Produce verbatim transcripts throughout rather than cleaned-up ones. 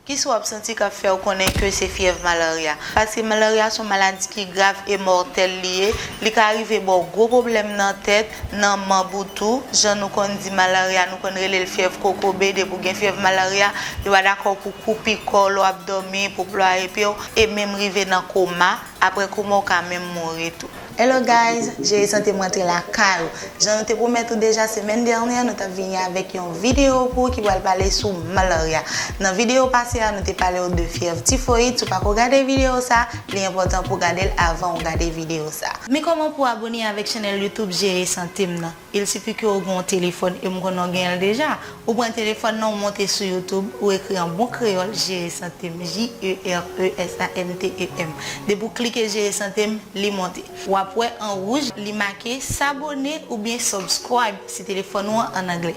Kisa w ap santi k ap fè w konnen ke se fyèv malarya? Paske malarya se yon maladi ki grav e mòtèl li ye. Li ka rive ba w gwo pwoblèm nan tèt, nan manb ou tou. Jan nou konn di malarya, nou konn rele l fyèv kokobe. Depi w gen fyèv malarya, yo pa dakò pou koupi kò w lè w ap dòmi, pou w plwaye pye w, e menm rive nan koma. Apre koma, w ka menm mouri tou. Hello guys, Jere Sante m rantre lakay ou. Jan nou te pwomèt ou deja semèn dènyè, nou t ap vini avèk yon videyo pou ou ki pral pale sou malarya. Nan videyo pase a, nou te pale w de fyèv tifoyid. Si w pako gade videyo sa, li enpòtan pou w gade l avan w gade videyo sa. Men kòman pou w abone avèk chanèl YouTube Jere Sante m nan? Il suffit ke w gen yon telefòn, e m konnen w genyen l deja. Ou pran telefòn nan, ou monte sou YouTube, ou ekri an bon kreyòl, Jere Sante m, J E R E S A N T E M. Depi w klike Jere Sante m, li monte. W ap wè an wouj, li make s'abonner oubyen subscribe si telefòn ou an ann anglè.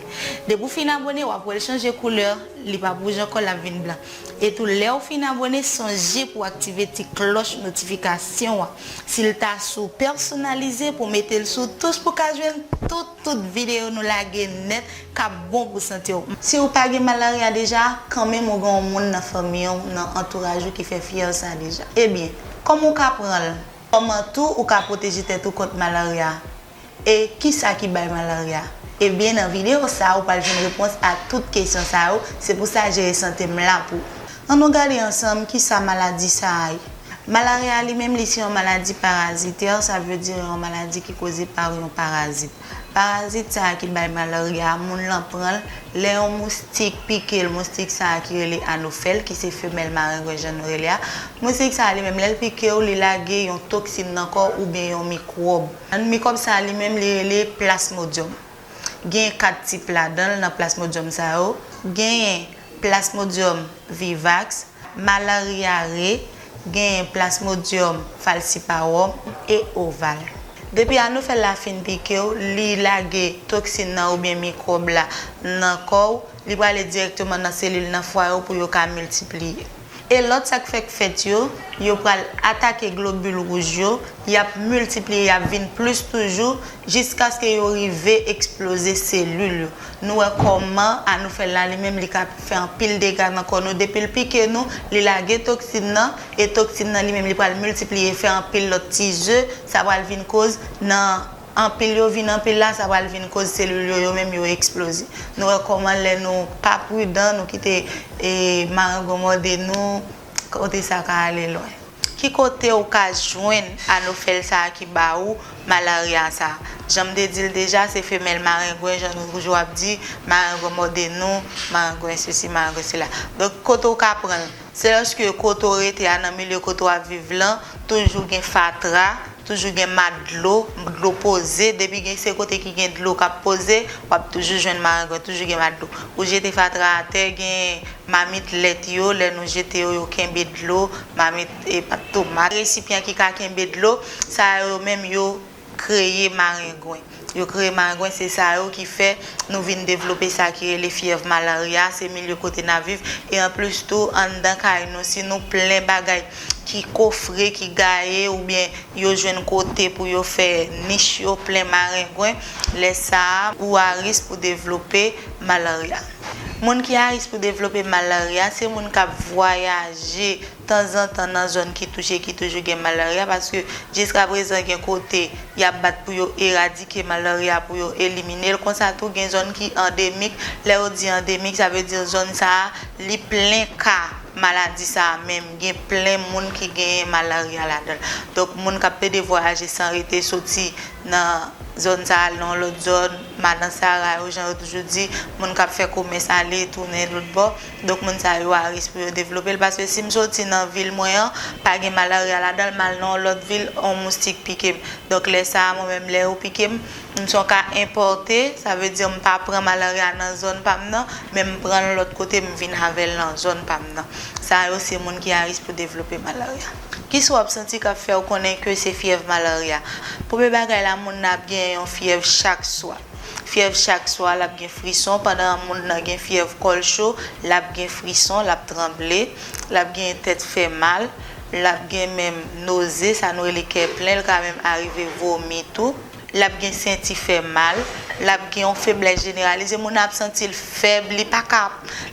Depi w fin abone, w ap wè l chanje koulè, li p ap wouj ankò, l ap vin blan. E tou, lè w fin abone, sonje pou w aktive ti klòch notifikasyon an. Si l ta sou pèsonalize, pou w mete l sou tous pou w ka jwenn tout, tout videyo nou lage nèt k ap bon pou sante w. Si w pa gen malarya deja, kanmenm ou gen yon moun nan fanmi w, nan antouraj ou ki fè fyèv sa deja. Ebyen, kòman w ka pran l? Kòman tou ou ka pwoteje tèt ou kont malarya? E kisa ki bay malarya? Ebyen, nan videyo sa a, ou pral jwenn repons a tout kesyon sa yo. Se pou sa Jere Sante m la pou ou. Ann nou gade ansanm kisa maladi sa a ye. Malarya li menm, li se yon maladi parazitè, sa vle di yon maladi ki koze pa yon parazit. Parazit sa a ki bay malarya a, moun lan pran l lè yon moustik pike l, moustik sa a ki rele anofèl, ki se femèl marengwen jan nou rele a. Moustik sa a li menm, lè l pike w, li lage yon toksin nan kò w oubyen yon mikwòb. Mikwòb sa a li menm, li rele plasmodyòm. Gen kat tip ladan l nan plasmodyòm sa yo. Genyen plasmodyòm vivax, malariare, genyen plasmodyòm falciparum e oval. Depi anofèl la fin pike w, li lage toksin nan oubyen mikwòb la nan kò w, li prale dirèkteman nan selil nan fwa yo pou yo ka miltipliye. E lòt sa k fèk fèt yo, yo pral atake globil wouj yo, y ap miltipliye, y ap vin plis toujou, jiskaske yo rive eksploze selil yo. Nou wè kòman anofèl la li menm li ka fè anpil dega nan kò nou. Depi l pike nou, li lage toksin nan, e toksin nan li menm li pral miltipliye, fè anpil lòt ti ze, sa pral vin koz nan anpil yo vin anpil la, sa pral vin koz selil yo, yo menm yo eksploze. Nou wè kòman lè nou pa pridan, nou kite, e, marengwen mòde nou, kote sa ka ale lwen. Ki kote ou ka jwenn anofèl sa a ki ba ou malarya sa a? Jan m te di l deja, se femèl marengwen, jan nou toujou ap di, marengwen mòde nou, marengwen sesi, marengwen sela. Donk, kote ou ka pran l? Se lòske kote w rete a, nan milye kote w ap viv lan, toujou gen fatra, toujou gen ma dlo, dlo poze. Depi gen, se kote ki gen dlo k ap poze, w ap toujou jwenn marengwen, toujou gen ma dlo. Ou jete fatra atè, gen mamit lèt yo, lè nou jete yo, yo kenbe dlo, mamit, e, pat tomat, resipyan ki ka kenbe dlo, sa yo menm yo kreye marengwen. Yo kreye marengwen, se sa yo ki fè nou vin devlope sa ki rele fyèv malarya, se milye kote n ap viv. E anplis tou, anndan kay nou, si nou plen bagay ki kofre, ki gaye, oubyen yo jwenn kote pou yo fè nich yo plen marengwen, lè sa a, ou a risk pou devlope malarya. Moun ki a risk pou devlope malarya, se moun k ap vwayaje tanzantan nan zòn ki touche, ki toujou gen malarya, paske jiskaprezan gen kote y ap bat pou yo eradike malarya, pou yo elimine l. Konsa tou, gen zòn ki andemik. Lè yo di andemik, sa vle di zòn sa a, li plen ka maladi sa a menm. Gen plen moun ki genyen malarya ladan l. Donk, moun k ap plede vwayaje san rete, soti nan zòn sa a al nan yon lòt zòn, madan Sara yo, jan yo toujou di, moun k ap fè komès ale, tounen lòt bò. Donk, moun sa yo a risk pou yo devlope l, paske si m soti nan vil mwen an, pa gen malarya ladan l, m al nan yon lòt vil, yon moustik pike m. Donk, lè sa a, mwen menm, lè yo pike m, m se yon ka enpòte, sa vle di m pa pran malarya nan zòn pa m nan, men m pran l lòt kote, m vin avè l nan zòn pa m nan. Sa yo se moun ki a risk pou devlope malarya. Kisa w ap santi k ap fè w konnen ke se fyèv malarya? Premye bagay la, moun nan ap gen yon fyèv chak swa. Fyèv chak swa, l ap gen frison. Pandan moun nan gen fyèv kòl cho, l ap gen frison, l ap tranble, l ap gen tèt fè mal, l ap gen menm noze, sa nou rele kè plen, l ka menm arive vomi tou. L ap gen senti fè mal, L ap gen yon feblès jeneralize, moun nan ap santi l fèb, li pa ka,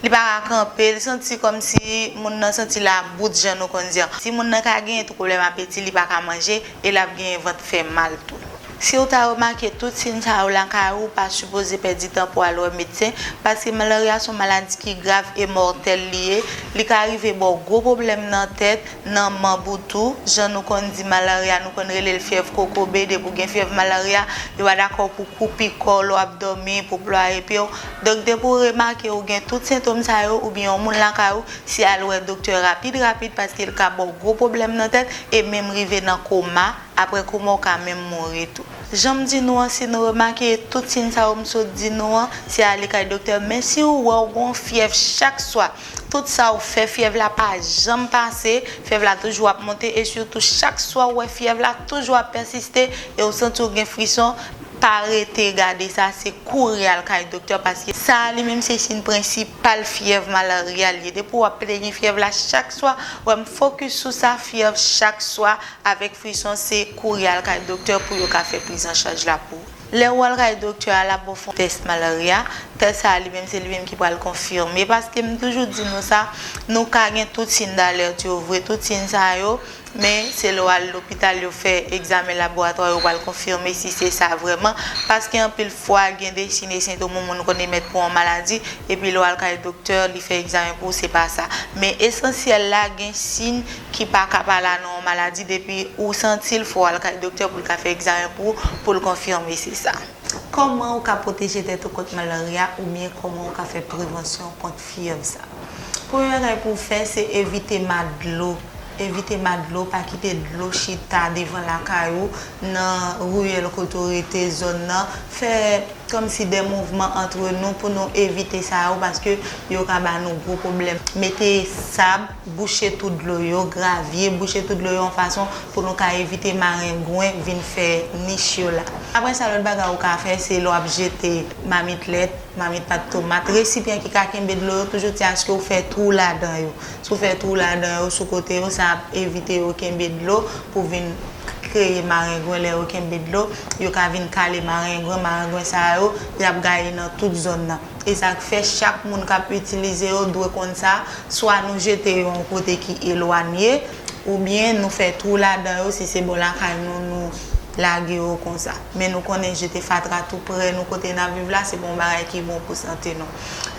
li pa ka kanpe, li santi kòmsi moun nan santi l about, jan nou konn di an. Si moun nan ka gen tou pwoblèm apeti, li pa ka manje, e l ap gen vant fè mal tou. Si w ta remake tout siy sa yo lakay ou, ou pa sipoze pèdi tan pou al wè medsen, paske malarya se yon maladi ki grav e mòtèl li ye. Li ka rive ba w gwo pwoblèm nan tèt, nan manm ou tou. Jan nou konn di malarya, nou konn rele l fyèv kokobe. Depi w gen fyèv malarya, yo pa dakò pou koupe kò w lè w ap dòmi, pou plwaye pye w. Donk, depi w remake ou gen tout sentòm sa yo, oubyen yon moun lakay ou, se al wè doktè rapid rapid, paske l ka ba w gwo pwoblèm nan tèt e menm rive nan koma. Apre koma, w ka menm mouri tou. Jan m di nou an, si nou remake tout siy sa yo m sot di nou an, se ale kay doktè. Men si w wè w gen yon fyèv chak swa, tout sa w fè, fyèv la pa janm pase, fyèv la toujou ap monte, e sitou chak swa w wè fyèv la toujou ap pèsiste e w santi w gen frison, pa rete gade sa, se kouri al kay doktè, paske sa a li menm se siy prensipal fyèv malarya li ye. Depi w ap plenyen fyèv la chak swa, wè m fokis sou sa, fyèv chak swa, avèk frison, se kouri al kay doktè pou yo ka fè prizanchaj la pou ou. Lè ou al kay doktè a, l ap ba w fè yon tès malarya. Tès sa a li menm, se li menm ki pral konfime, paske m toujou di nou sa, nou ka gen tout siy dalèt yo vre, tout siy sa yo, men se lè w al lopital yo fè egzamen laboratwa yo pral konfime si se sa vrèman, paske anpil fwa gen de siy e sentòm yon moun konn emèt pou yon maladi, epi lè w al kay doktè, li fè egzamen pou ou, se pa sa. Men esansyèl la, gen siy ki pa ka pa la nan yon maladi, depi ou santi l, fò w al kay doktè pou l ka fè egzamen pou ou, pou l konfime se sa. Kòman ou ka pwoteje tèt ou kont malarya oubyen kòman ou ka fè prevansyon kont fyèv sa? Premye bagay pou w fè, se evite ma dlo. Evite ma dlo, pa kite dlo chita devan lakay ou, nan riyèl kote w rete, zòn nan. Fè kòmsi de mouvman antre nou pou nou evite sa yo, paske yo ka ba nou gwo pwoblèm. Mete sab, bouche tou dlo yo, gravye, bouche tou dlo yo yon fason pou nou ka evite marengwen vin fè nich yo la. Apre sa, lòt bagay ou ka fè, se lè w ap jete mamit lèt, mamit pat, tomat, resipyan ki ka kenbe dlo yo, toujou tcheke ou fè twou ladan yo. Si w fè twou ladan yo, sou kote yo, sa ap evite yo kenbe dlo pou vin kreye marengwen. Lè yo kenbe dlo, yo ka vin kale marengwen. Marengwen sa yo, y ap gaye nan tout zòn nan. E sa k fè chak moun k ap itilize yo dwe konn sa, swa nou jete yo yon kote ki elwanye, oubyen nou fè twou ladan yo, si se bò lakay nou, nou lage yo konsa. Men nou konnen jete fatra tou prè nou kote n ap viv la, se pa yon bagay ki bon pou sante nou.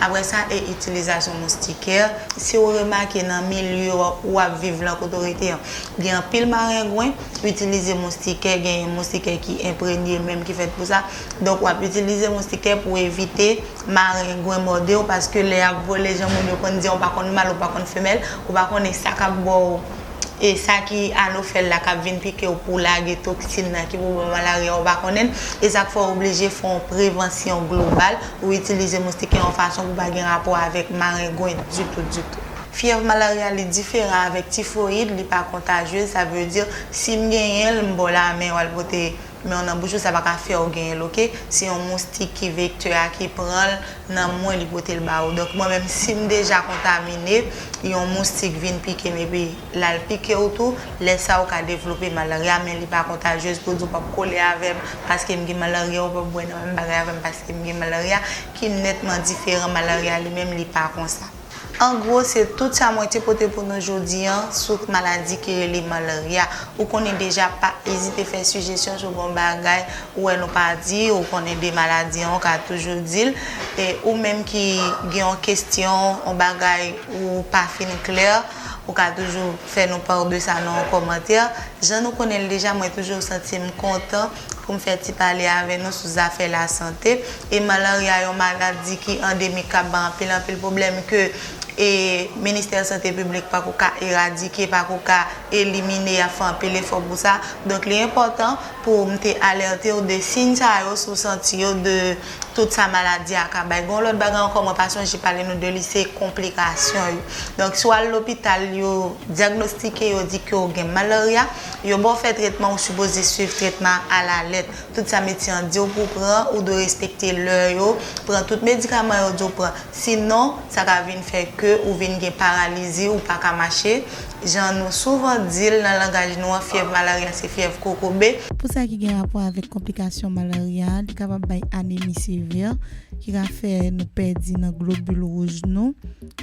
Apre sa, e itilizasyon moustikè. Si w remake nan milye w ap viv lan, kote w rete an, gen anpil marengwen, itilize moustikè, genyen moustikè ki enprenye menm ki fèt pou sa. Donk, w ap itilize moustikè pou evite marengwen mòde w, paske lè y ap vole, jan moun yo konn di, ou pa konn mal, ou pa konn femèl, ou pa konnen sa k ap ba w, e sa ki anofèl la k ap vin pike w pou lage toksin nan ki pou ba w malarya, ou pa konnen l. E sa k fè w oblije fè yon prevansyon global, ou itilize moustikè yon fason pou pa gen rapò avèk marengwen ditou, ditou. Fyèv malarya, li diferan avèk tifoyid, li pa kontajyez, sa vle di, si m genyen l, m ba w la, men w al pote men w nan bouch ou, sa pa ka fè w genyen l, oke? Se yon moustik ki vektè a ki pran l nan mwen, li pote l ba ou. Donk, mwen menm, si m deja kontamine, yon moustik vin pike m, epi l al pike w tou, lè sa a ou ka devlope malarya, men li pa kontajyez pou di w p ap kole avè m paske m gen malarya, ou p ap bwè nan menm bagay avè m paske m gen malarya, ki nètman diferan. Malarya li menm, li pa konsa. An gwo, se tout sa mwen te pote pou nou jodi an sou maladi ki rele malarya. Ou konnen deja, pa ezite fè sijesyon sou bon bagay ou wè nou pa di, ou konnen de maladi an, ou ka toujou di l. E ou menm ki gen yon kesyon, yon bagay ou pa fin klè, ou ka toujou fè nou pa de sa nan yon kòmantè. Jan nou konnen l deja, mwen toujou santi m kontan pou m fè ti pale avè nou sou zafè lasante. E malarya yon maladi ki andemik k ap bay anpil, anpil pwoblèm ke, e, Ministè Sante Piblik pako ka eradike, pako ka elimine, y ap fè anpil efò pou sa. Donk, li enpòtan pou m te alète w de siy sa yo, si w santi yo, de tout sa maladi a ka bay. Gen yon lòt bagay ankò, mwen pa sonje pale nou de li, se konplikasyon yo. Donk, si w al lopital, yo dyagnostike, yo di ke w gen malarya, yo ba w fè tretman, ou sipoze swiv tretman an alalèt. Tout sa medsen an di w pou w pran, ou dwe respekte lè yo, pran tout medikaman yo di w pran. Sinon, sa ka vin fè ke ou vin gen paralizi, ou pa ka mache. Jan nou souvan di l nan langaj nou an, fyèv malarya se fyèv kokobe. Pou sa ki gen rapò avèk konplikasyon malarya, li kapab bay anemi sevè, ki ka fè nou pèdi nan globil wouj nou.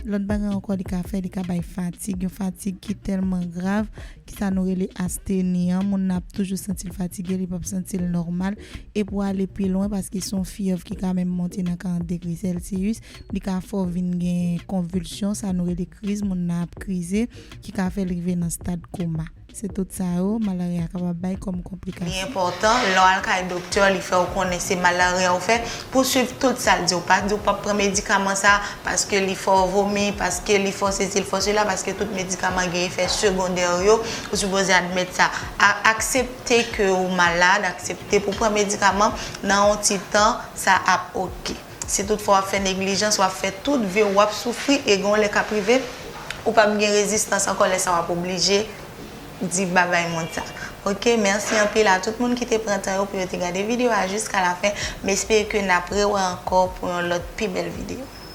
Lòt bagay ankò li ka fè, li ka bay fatig, yon fatig ki tèlman grav, ki sa nou rele asteni an. Moun nan ap toujou santi l fatige, li p ap santi l nòmal. E pou ale pi lwen, paske se yon fyèv ki ka menm monte nan karant degre Celsius, li ka fè w vin gen konvilsyon, sa nou rele kriz, moun nan ap krize, ki ka fè l rive nan stad koma. Se tout sa yo malarya kapab bay kòm konplikasyon. Li enpòtan, lè w al kay doktè, li fè w konnen se malarya w fè, pou w swiv tout sa l di w. Pa di w p ap pran medikaman sa paske li fè w vomi, paske li fè w sesi, li fè w sela, paske tout medikaman gen efè segondè yo, ou sipoze admèt sa. A- aksepte ke ou malad, aksepte pou w pran medikaman, nan yon ti tan, sa ap oke. Si toutfwa w ap fè neglijans, w ap fè tout vi w, w ap soufri, e gen yon lè k ap rive, ou p ap gen rezistans ankò, lè sa w ap oblije di babay moun sa. Oke, mèsi anpil a tout moun ki te pran tan yo pou yo te gade videyo a jiska lafen. M espere ke n ap rewè ankò pou yon lòt pi bèl videyo.